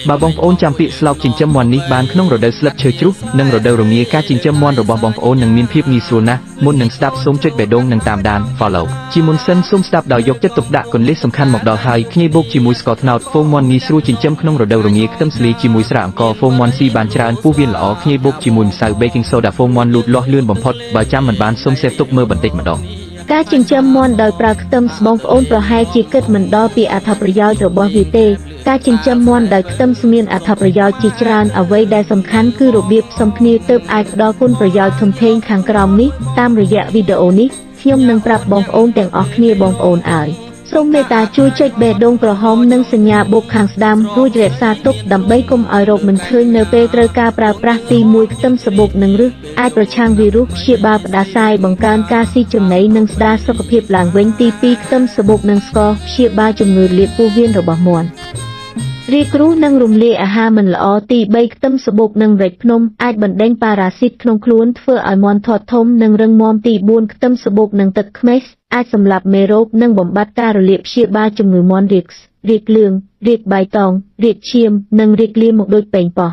បើបងប្អូនចាំពាក្យស្លោកចិញ្ចឹមមាន់នេះបានក្នុងរដូវស្លឹកឈើជ្រុះនិងរដូវរងាការចិញ្ចឹមមាន់របស់បងប្អូននឹងមានភាពងាយស្រួលណាស់មុននឹងស្ដាប់សូមចុចបេះដូងនិងតាមដាន follow ជាមុនសិនសូមស្ដាប់ដោយយកចិត្តទុកដាក់គន្លឹះសំខាន់មកដល់ហើយខ្ញីបូកជាមួយស្ករត្នោតហ្វូងមាន់ងាយស្រួលចិញ្ចឹមក្នុងរដូវរងាខ្ទឹមស្លីជាមួយស្រាអង្ករហ្វូងមាន់ស៊ីបានច្រើនពោះវៀនល្អខ្ញីបូកជាមួយម្សៅ baking soda ហ្វូងមាន់លូតលាស់លឿនបំផុតបើចាំមិនបានសូមសេវទុកមើលបន្តិចម្ដង ការចិញ្ចឹមមាន់ដោយប្រើខ្ទឹមសបងប្អូនប្រហែលជាគិតមិនដល់ពីអត្ថប្រយោជន៍របស់វាទេការចិញ្ចឹមមាន់ដោយខ្ទឹមសមានអត្ថប្រយោជន៍ជាច្រើនអ្វីដែលសំខាន់គឺរបៀបផ្សំគ្នាទើបអាចផ្ដល់គុណប្រយោជន៍ធំធេងខាងក្រោមនេះតាមរយៈវីដេអូនេះខ្ញុំនឹងប្រាប់បងប្អូនទាំងអស់គ្នាបងប្អូនអើយសូមមេត្តាជួយចុចបេះដូងក្រហមនិងសញ្ញាបូកខាងស្ដាំរួចរក្សាទុកដើម្បីកុំឲ្យរកមិនឃើញនៅពេលត្រូវការប្រើប្រាស់ទី1ខ្ទឹមសបុកនិងរឹសអាចប្រឆាំងវីរុសព្យាបាលផ្ដាសាយបង្កើនការស៊ីចំណីនិងស្ដារសុខភាពឡើងវិញទី2ខ្ទឹមសបុកនិងស្ករព្យាបាលជំងឺលាកពោះវៀនរបស់មាន់រាគគ្រុសនិងរំលាយអាហារមិនល្អទី3ខ្ទឹមសបុកនិងម្រេចភ្នំអាចបណ្ដេញប៉ារ៉ាស៊ីតក្នុងខ្លួនធ្វើឲ្យមាន់ធាត់ធំនិងរឹងមាំទី4ខ្ទឹមសបុកនិងទឹកខ្មេះអាចសម្លាប់មេរោគនិងបំបត្តិការរលាកព្យាបាលជំងឺមាន់រាគរាគលឿងរាគបៃតងរាគឈាមនិងរាគលាមកដូចពេញប៉ោះ